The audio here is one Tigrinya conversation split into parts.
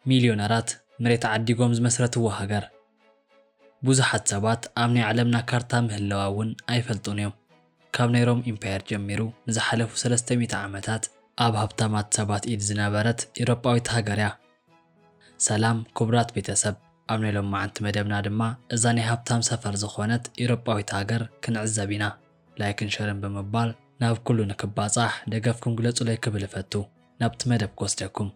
ሚልዮነራት መሬት ዓዲጎም ዝመስረትዎ ሃገር። ብዙሓት ሰባት ኣብ ናይ ዓለምና ካርታ ምህላዋ እውን ኣይፈልጡን እዮም። ካብ ናይ ሮም ኢምፓየር ጀሚሩ ንዝሓለፉ ሰለስተ ሚእቲ ዓመታት ኣብ ሃብታማት ሰባት ኢድ ዝነበረት ኤውሮጳዊት ሃገር እያ። ሰላም ክቡራት ቤተሰብ፣ ኣብ ናይ ሎማዓንቲ መደብና ድማ እዛ ናይ ሃብታም ሰፈር ዝኾነት ኤውሮጳዊት ሃገር ክንዕዘብ ኢና። ላይክን ሸርን ብምባል ናብ ኩሉ ንክባጻሕ ደገፍኩም ግለጹለይ ክብል እፈቱ። ናብቲ መደብ ክወስደኩም።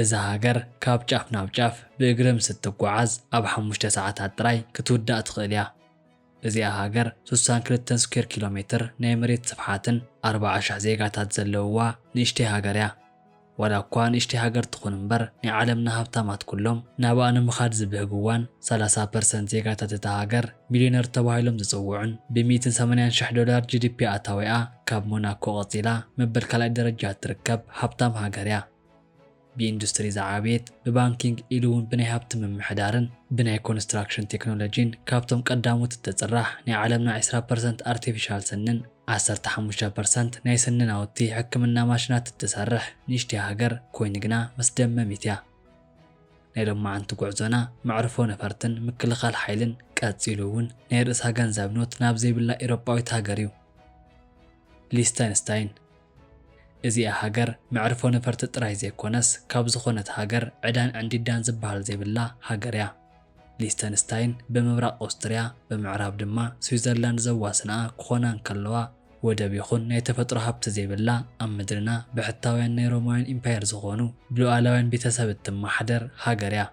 እዛ ሃገር ካብ ጫፍ ናብ ጫፍ ብእግሪ ምስ እትጓዓዝ ኣብ ሓሙሽተ ሰዓታት ጥራይ ክትውዳእ ትኽእል እያ። እዚኣ ሃገር ስሳን ክልተን ስኩዌር ኪሎ ሜትር ናይ መሬት ስፍሓትን ኣርብዓ ሽሕ ዜጋታት ዘለውዋ ንእሽተይ ሃገር እያ። ዋላ እኳ ንእሽተይ ሃገር ትኹን እምበር፣ ናይ ዓለምና ሃብታማት ኩሎም ናብኣ ንምኻድ ዝብህግዋን ሰላሳ ፐርሰንት ዜጋታት እታ ሃገር ሚልዮነር ተባሂሎም ዝጽውዑን ብሚእትን ሰማንያን ሽሕ ዶላር ጂ ዲ ፒ ኣታዊኣ ካብ ሞናኮ ቀጺላ መበል ካልኣይ ደረጃ እትርከብ ሃብታም ሃገር እያ። ብኢንዱስትሪ ዝዓበየት፣ ብባንኪንግ ኢሉ እውን ብናይ ሃብቲ ምምሕዳርን ብናይ ኮንስትራክሽን ቴክኖሎጂን ካብቶም ቀዳሞት እትጽራሕ ናይ ዓለምና ዕስራ ፐርሰንት ኣርቲፊሻል ስንን ዓሰርተ ሓሙሽተ ፐርሰንት ናይ ስኒ ናውቲ ሕክምና ማሽናት እትሰርሕ ንእሽተይ ሃገር ኮይኑ ግና መስደመሚት እያ። ናይ ሎማዓንቲ ጉዕዞና መዕርፎ ነፈርትን ምክልኻል ሓይልን ቀጺሉ እውን ናይ ርእሳ ገንዘብ ኖት ናብ ዘይብላ ኤውሮጳዊት ሃገር እዩ። ሊስተንስታይን። እዚኣ ሃገር መዕርፎ ነፈርቲ ጥራይ ዘይኮነስ ካብ ዝኾነት ሃገር ዕዳን ዕንዲዳን ዝበሃል ዘይብላ ሃገር እያ። ሊስተንስታይን ብምብራቕ ኦስትርያ፣ ብምዕራብ ድማ ስዊዘርላንድ ዘዋስንኣ ክኾና እንከለዋ፣ ወደብ ይኹን ናይ ተፈጥሮ ሃብቲ ዘይብላ፣ ኣብ ምድርና ብሕታውያን ናይ ሮማውያን ኢምፓየር ዝኾኑ ብሉኣላውያን ቤተሰብ እትመሓደር ሃገር እያ።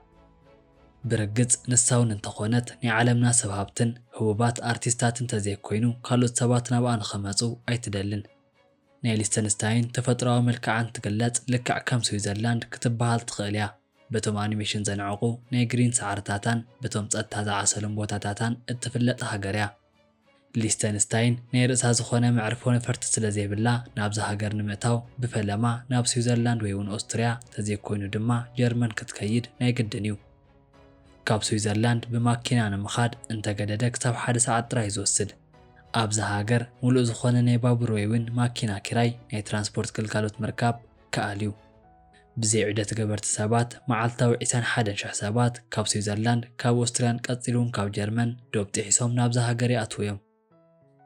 ብርግጽ ንሳ እውን እንተኾነት ናይ ዓለምና ሰብ ሃብትን ህቡባት ኣርቲስታትን ተዘይኮይኑ ካልኦት ሰባት ናብኣ ንኸመጹ ኣይትደልን። ናይ ሊስተንስታይን ተፈጥሮኣዊ መልክዓ እንትግለጽ ልክዕ ከም ስዊዘርላንድ ክትበሃል ትኽእል እያ። በቶም ኣኒሜሽን ዘንዕቑ ናይ ግሪን ሳዕርታታን በቶም ጸጥታ ዝዓሰሉን ቦታታታን እትፍለጥ ሃገር እያ። ሊስተንስታይን ናይ ርእሳ ዝኾነ መዕርፎ ነፈርቲ ስለ ዘይብላ ናብዛ ሃገር ንምእታው ብፈለማ ናብ ስዊዘርላንድ ወይ እውን ኦስትርያ ተዘይኮይኑ ድማ ጀርመን ክትከይድ ናይ ግድን እዩ። ካብ ስዊዘርላንድ ብማኪና ንምኻድ እንተገደደ ክሳብ ሓደ ሰዓት ጥራይ እዩ ዝወስድ። ኣብዛ ሃገር ሙሉእ ዝኾነ ናይ ባቡር ወይ እውን ማኪና ኪራይ ናይ ትራንስፖርት ግልጋሎት ምርካብ ከኣል እዩ። ብዘይ ዑደት ገበርቲ ሰባት መዓልታዊ ዕስራን ሓደን ሽሕ ሰባት ካብ ስዊዘርላንድ፣ ካብ ኦስትርያን ቀጺሉ እውን ካብ ጀርመን ዶብ ጥሒሶም ናብዛ ሃገር ይኣትዉ እዮም።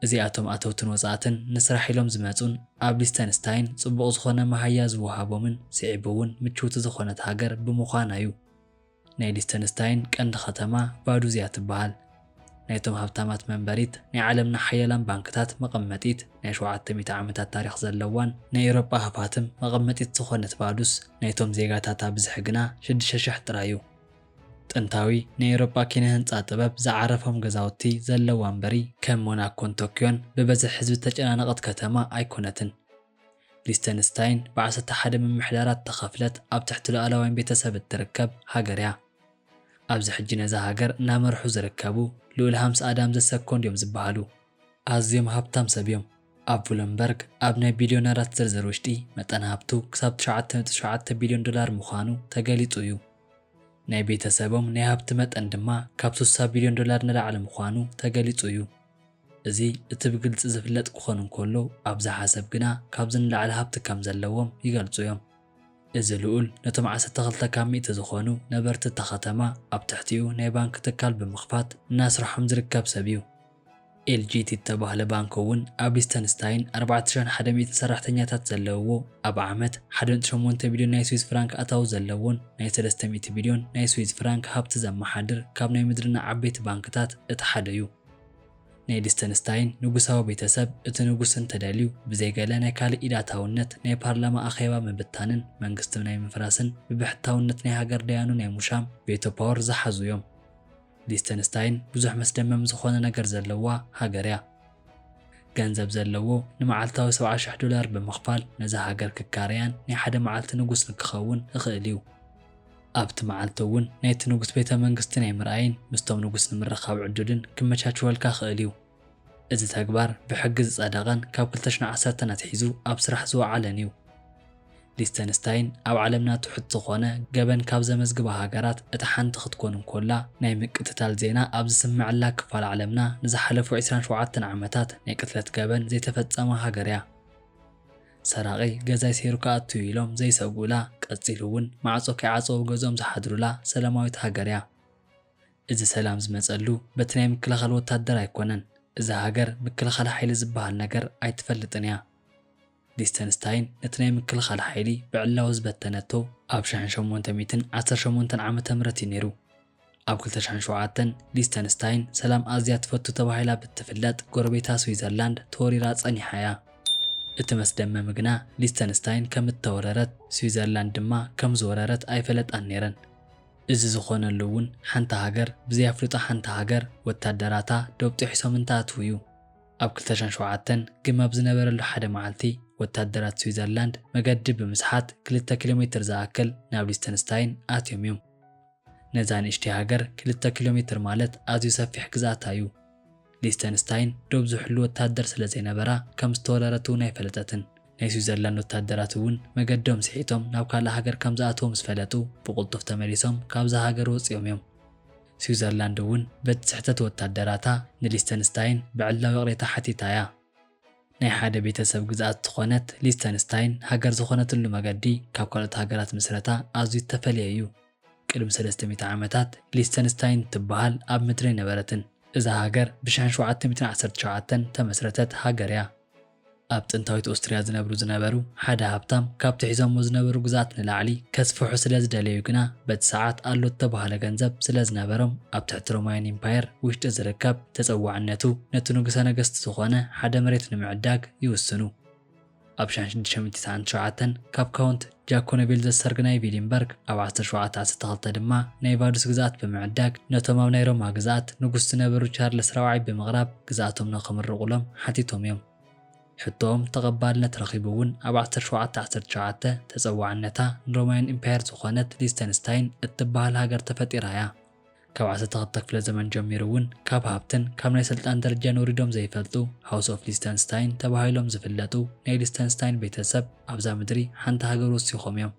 እዚኣቶም ኣተውትን ወጻእትን ንስራሕ ኢሎም ዝመጹን ኣብ ሊስተንስታይን ጽቡቕ ዝኾነ መሃያ ዝወሃቦምን ስዒቡ እውን ምችውቲ ዝኾነት ሃገር ብምዃና እዩ። ናይ ሊስተንስታይን ቀንዲ ከተማ ቫዱዝ እያ ትበሃል። ናይቶም ሃብታማት መንበሪት፣ ናይ ዓለምና ሓያላን ባንክታት መቐመጢት፣ ናይ ሸውዓተ ሚእቲ ዓመታት ታሪኽ ዘለዋን ናይ ኤውሮጳ ሃፋትም መቐመጢት ዝኾነት ቫዱስ ናይቶም ዜጋታታ ብዝሒ ግና ሽዱሽተ ሽሕ ጥራይ እዩ። ጥንታዊ ናይ ኤውሮጳ ኪነ ህንጻ ጥበብ ዝዓረፎም ገዛውቲ ዘለዋ እምበሪ ከም ሞናኮን ቶክዮን ብበዝሒ ህዝቢ እተጨናነቐት ከተማ ኣይኮነትን። ሊስተንስታይን ብዓሰርተ ሓደ ምምሕዳራት ተኸፍለት ኣብ ትሕቲ ሉዓላውያን ቤተሰብ እትርከብ ሃገር እያ። ኣብዚ ሕጂ ነዛ ሃገር እናመርሑ ዝርከቡ ልኡል ሃምስ ኣዳም ዘሰኮንድ እዮም ዝበሃሉ። ኣዝዮም ሃብታም ሰብ እዮም። ኣብ ብሉምበርግ ኣብ ናይ ቢልዮነራት ዝርዝር ውሽጢ መጠን ሃብቱ ክሳብ ትሽዓተ ነጥቢ ሸውዓተ ቢልዮን ዶላር ምዃኑ ተገሊጹ እዩ። ናይ ቤተሰቦም ናይ ሃብቲ መጠን ድማ ካብ ስሳ ቢልዮን ዶላር ንላዕሊ ምዃኑ ተገሊጹ እዩ። እዚ እቲ ብግልጺ ዝፍለጥ ክኾን እንከሎ፣ ኣብዝሓ ሰብ ግና ካብዚ ንላዕሊ ሃብቲ ከም ዘለዎም ይገልጹ እዮም። እዚ ልኡል ነቶም ዓሰርተ ክልተ ካብ ሚእቲ ዝኾኑ ነበርቲ እታ ከተማ ኣብ ትሕቲኡ ናይ ባንክ ትካል ብምኽፋት እናስርሖም ዝርከብ ሰብ እዩ። ኤል ጂ ቲ እተባህለ ባንክ እውን ኣብ ሊስተንስታይን ኣርባዕተ ሽሕን ሓደ ሚእትን ሰራሕተኛታት ዘለውዎ፣ ኣብ ዓመት ሓደ ነጥቢ ሸሞንተ ቢልዮን ናይ ስዊስ ፍራንክ ኣታዊ ዘለዎን ናይ ሰለስተ ሚእቲ ቢልዮን ናይ ስዊስ ፍራንክ ሃብቲ ዘመሓድር ካብ ናይ ምድርና ዓበይቲ ባንክታት እቲ ሓደ እዩ። ናይ ሊስተንስታይን ንጉሳዊ ቤተሰብ እቲ ንጉስ እንተደልዩ ብዘይ ገለ ናይ ካልእ ኢድ ኣታውነት ናይ ፓርላማ ኣኼባ ምብታንን መንግስቲ ናይ ምፍራስን ብብሕታውነት ናይ ሃገር ደያኑ ናይ ሙሻም ቬቶ ፓወር ዝሓዙ እዮም። ሊስተንስታይን ብዙሕ መስደመም ዝኾነ ነገር ዘለዋ ሃገር እያ። ገንዘብ ዘለዎ ንመዓልታዊ ሰብዓ ሽሕ ዶላር ብምኽፋል ነዛ ሃገር ክካረያን ናይ ሓደ መዓልቲ ንጉስ ንክኸውን ይኽእል እዩ። ኣብቲ መዓልቲ እውን ናይቲ ንጉስ ቤተ መንግስቲ ናይ ምርኣይን ምስቶም ንጉስ ንምርኻብ ዕድልን ክመቻችወልካ ክእል እዩ። እዚ ተግባር ብሕጊ ዝጸደቐን ካብ ክልተ ሽሕን ዓሰርተን ኣትሒዙ ኣብ ስራሕ ዝወዓለን እዩ። ሊስተንስታይን ኣብ ዓለምና ትሑት ዝኾነ ገበን ካብ ዘመዝግባ ሃገራት እታ ሓንቲ ክትኮን እንኮላ፣ ናይ ምቅትታል ዜና ኣብ ዝስምዐላ ክፋል ዓለምና ንዝሓለፉ ዕስራን ሸውዓተን ዓመታት ናይ ቅትለት ገበን ዘይተፈጸመ ሃገር እያ። ሰራቒ ገዛይ ሰይሩ ክኣቱ እዩ ኢሎም ዘይሰግኡላ፣ ቀጺሉ እውን ማዕጾ ከይዓጸዉ ገዝኦም ዝሓድሩላ ሰላማዊት ሃገር እያ። እዚ ሰላም ዝመጸሉ በቲ ናይ ምክልኻል ወታደር ኣይኮነን። እዛ ሃገር ምክልኻል ሓይሊ ዝበሃል ነገር ኣይትፈልጥን እያ። ሊስተንስታይን ነቲ ናይ ምክልኻል ሓይሊ ብዕላዊ ዝበተነቶ፣ ኣብ ሸሕን ሸሞንተ ሚእትን ዓሰርተ ሸሞንተን ዓመተ ምህረት እዩ ነይሩ። ኣብ ክልተ ሽሕን ሸውዓተን ሊስተንስታይን ሰላም ኣዝያ ትፈቱ ተባሂላ ብትፍለጥ ጎረቤታ ስዊዘርላንድ ተወሪራ ጸኒሓ እያ። እቲ መስደመሚ ግና ሊስተንስታይን ከም እተወረረት፣ ስዊዘርላንድ ድማ ከም ዝወረረት ኣይፈለጣን ነይረን። እዚ ዝኾነሉ እውን ሓንቲ ሃገር ብዘይ ኣፍልጦ ሓንቲ ሃገር ወታደራታ ዶብ ጥሒሶም እንትኣትዉ እዩ። ኣብ ክልተ ሽሕን ሸውዓተን ግመ ኣብ ዝነበረሉ ሓደ መዓልቲ ወታደራት ስዊዘርላንድ መገዲ ብምስሓት ክልተ ኪሎ ሜትር ዝኣክል ናብ ሊስተንስታይን ኣትዮም እዮም። ነዛ ንእሽተይ ሃገር ክልተ ኪሎ ሜትር ማለት ኣዝዩ ሰፊሕ ግዝኣታ እዩ። ሊስተንስታይን ዶብ ዝሕሉ ወታደር ስለ ዘይነበራ ከም ዝተወረረት እውን ኣይፈለጠትን። ናይ ስዊዘርላንድ ወታደራት እውን መገዶም ስሒቶም ናብ ካልእ ሃገር ከም ዝኣተዉ ምስ ፈለጡ ብቕልጡፍ ተመሊሶም ካብዛ ሃገር ወፂኦም እዮም። ስዊዘርላንድ እውን በቲ ስሕተት ወታደራታ ንሊስተንስታይን ብዕላዊ ይቕሬታ ሓቲታ እያ። ናይ ሓደ ቤተሰብ ግዝኣት ዝኾነት ሊስተንስታይን ሃገር ዝኾነትሉ መገዲ ካብ ካልኦት ሃገራት ምስረታ ኣዝዩ ዝተፈለየ እዩ። ቅድሚ ሰለስተ ሚእቲ ዓመታት ሊስተንስታይን እትበሃል ኣብ ምድሪ ኣይነበረትን። እዛ ሃገር ብ ሸውዓተ ሚእትን ዓሰርተ ሸውዓተን ተመስረተት ሃገር እያ። ኣብ ጥንታዊት ኦስትርያ ዝነብሩ ዝነበሩ ሓደ ሃብታም ካብቲ ሒዞሞ ዝነበሩ ግዝኣት ንላዕሊ ከስፍሑ ስለ ዝደለዩ ግና በቲ ሰዓት ኣሎ እተባህለ ገንዘብ ስለ ዝነበሮም ኣብ ትሕቲ ሮማያን ኢምፓየር ውሽጢ ዝርከብ ተጸዋዕነቱ ነቲ ንጉሰ ነገስት ዝኾነ ሓደ መሬት ንምዕዳግ ይውስኑ። ኣብ ሸሕን ሽዱሽተ ሚእትን ትስዓን ሸውዓተን ካብ ካውንት ጃኮነ ቬልዘሰር ግናይ ቪሊንበርግ ኣብ ዓሰርተ ሸውዓተ ዓሰርተ ክልተ ድማ ናይ ቫዱስ ግዝኣት ብምዕዳግ ነቶም ኣብ ናይ ሮማ ግዝኣት ንጉስ ዝነበሩ ቻርለስ ራብዓይ ብምቕራብ ግዝኣቶም ንኽምርቑሎም ሓቲቶም እዮም። ሕቶኦም ተቐባልነት ረኺቡ እውን ኣብ ዓሰርተ ሸውዓተ ዓሰርተ ሸውዓተ ተጸዋዕነታ ንሮማያን ኢምፓየር ዝኾነት ሊስተንስታይን እትበሃል ሃገር ተፈጢራ እያ። ካብ ዓሰርተ ክልተ ክፍለ ዘመን ጀሚሩ እውን ካብ ሃብትን ካብ ናይ ስልጣን ደረጃን ወሪዶም ዘይፈልጡ ሃውስ ኦፍ ሊስተንስታይን ተባሂሎም ዝፍለጡ ናይ ሊስተንስታይን ቤተሰብ ኣብዛ ምድሪ ሓንቲ ሃገር ወሲኾም እዮም።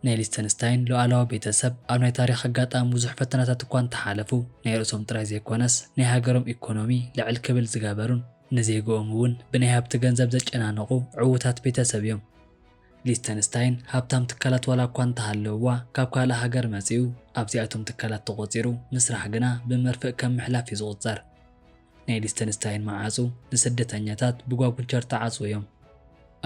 ናይ ሊስተንስታይን ሉዓላዊ ቤተሰብ ኣብ ናይ ታሪኽ ኣጋጣሚ ብዙሕ ፈተናታት እኳ እንተሓለፉ ናይ ርእሶም ጥራይ ዘይኮነስ ናይ ሃገሮም ኢኮኖሚ ልዕል ክብል ዝገበሩን ንዜግኦም እውን ብናይ ሃብቲ ገንዘብ ዘጨናነቑ ዕዉታት ቤተሰብ እዮም። ሊስተንስታይን ሃብታም ትካላት ዋላ እኳ እንተሃለውዋ ካብ ካልእ ሃገር መጺኡ ኣብዚኣቶም ትካላት ተቖጺሩ ምስራሕ ግና ብመርፍእ ከም ምሕላፍ እዩ ዝቑጸር። ናይ ሊስተንስታይን መዓጹ ንስደተኛታት ብጓጉንቸር ተዓጽው እዮም።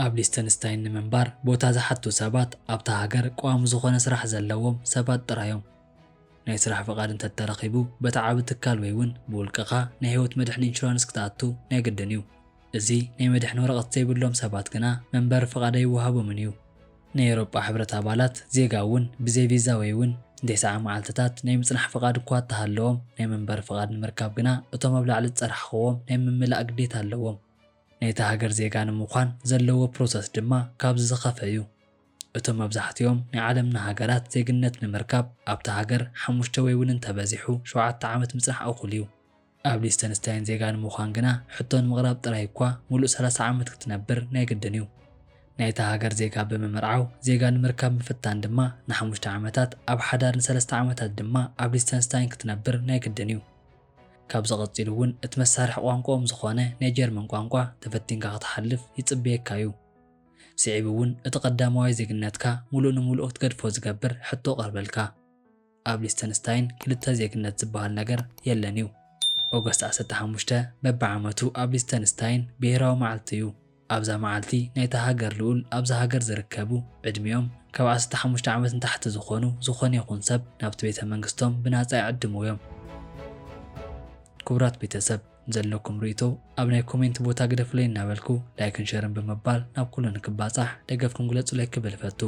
ኣብ ሊስተንስታይን ንምንባር ቦታ ዝሓቱ ሰባት ኣብታ ሃገር ቀዋሚ ዝኾነ ስራሕ ዘለዎም ሰባት ጥራይ እዮም። ናይ ስራሕ ፍቓድ እንተተረኺቡ በቲ ዓቢ ትካል ወይ እውን ብውልቅኻ ናይ ህይወት መድሕን ኢንሹራንስ ክትኣቱ ናይ ግድን እዩ። እዚ ናይ መድሕን ወረቐት ዘይብሎም ሰባት ግና መንበሪ ፍቓድ ኣይወሃቦምን እዩ። ናይ ኤውሮጳ ሕብረት ኣባላት ዜጋ እውን ብዘይ ቪዛ ወይ እውን ንተስዓ መዓልትታት ናይ ምጽናሕ ፍቓድ እኳ እተሃለዎም ናይ መንበሪ ፍቓድ ንምርካብ ግና እቶም ኣብ ላዕሊ ዝጸራሕኽዎም ናይ ምምላእ ግዴታ ኣለዎም። ናይታ ሃገር ዜጋ ንምዃን ዘለዎ ፕሮሰስ ድማ ካብዚ ዝኸፈ እዩ። እቶም መብዛሕትኦም ናይ ዓለምና ሃገራት ዜግነት ንምርካብ ኣብታ ሃገር ሓሙሽተ ወይ እውን እንተበዚሑ ሸውዓተ ዓመት ምጽናሕ እኹል እዩ። ኣብ ሊስተንስታይን ዜጋ ንምዃን ግና ሕቶ ንምቕራብ ጥራይ እኳ ሙሉእ ሰላሳ ዓመት ክትነብር ናይ ግድን እዩ። ናይታ ሃገር ዜጋ ብምምርዓው ዜጋ ንምርካብ ምፍታን ድማ ንሓሙሽተ ዓመታት ኣብ ሓዳር ንሰለስተ ዓመታት ድማ ኣብ ሊስተንስታይን ክትነብር ናይ ግድን እዩ። ካብዚ ቀጺሉ እውን እቲ መሳርሒ ቋንቋኦም ዝኾነ ናይ ጀርመን ቋንቋ ተፈቲንካ ክትሓልፍ ይጽበየካ እዩ። ስዒቡ እውን እቲ ቀዳማዋይ ዜግነትካ ሙሉእ ንሙሉእ ክትገድፎ ዝገብር ሕቶ ቀርበልካ። ኣብ ሊስተንስታይን ክልተ ዜግነት ዝበሃል ነገር የለን እዩ። ኦገስት ዓሰርተ ሓሙሽተ በብዓመቱ ኣብ ሊስተንስታይን ብሄራዊ መዓልቲ እዩ። ኣብዛ መዓልቲ ናይታ ሃገር ልኡል ኣብዛ ሃገር ዝርከቡ ዕድሚኦም ካብ ዓሰርተ ሓሙሽተ ዓመት ንታሕቲ ዝኾኑ ዝኾነ ይኹን ሰብ ናብቲ ቤተ መንግስቶም ብናጻ ይዕድምዎ እዮም። ክቡራት ቤተሰብ ዘለኩም ርእይቶ ኣብ ናይ ኮሜንት ቦታ ግደፉለይ እናበልኩ ላይክን ሸርን ብምባል ናብ ኩሉ ንክባጻሕ ደገፍኩም ግለጹለይ ክብል እፈቱ።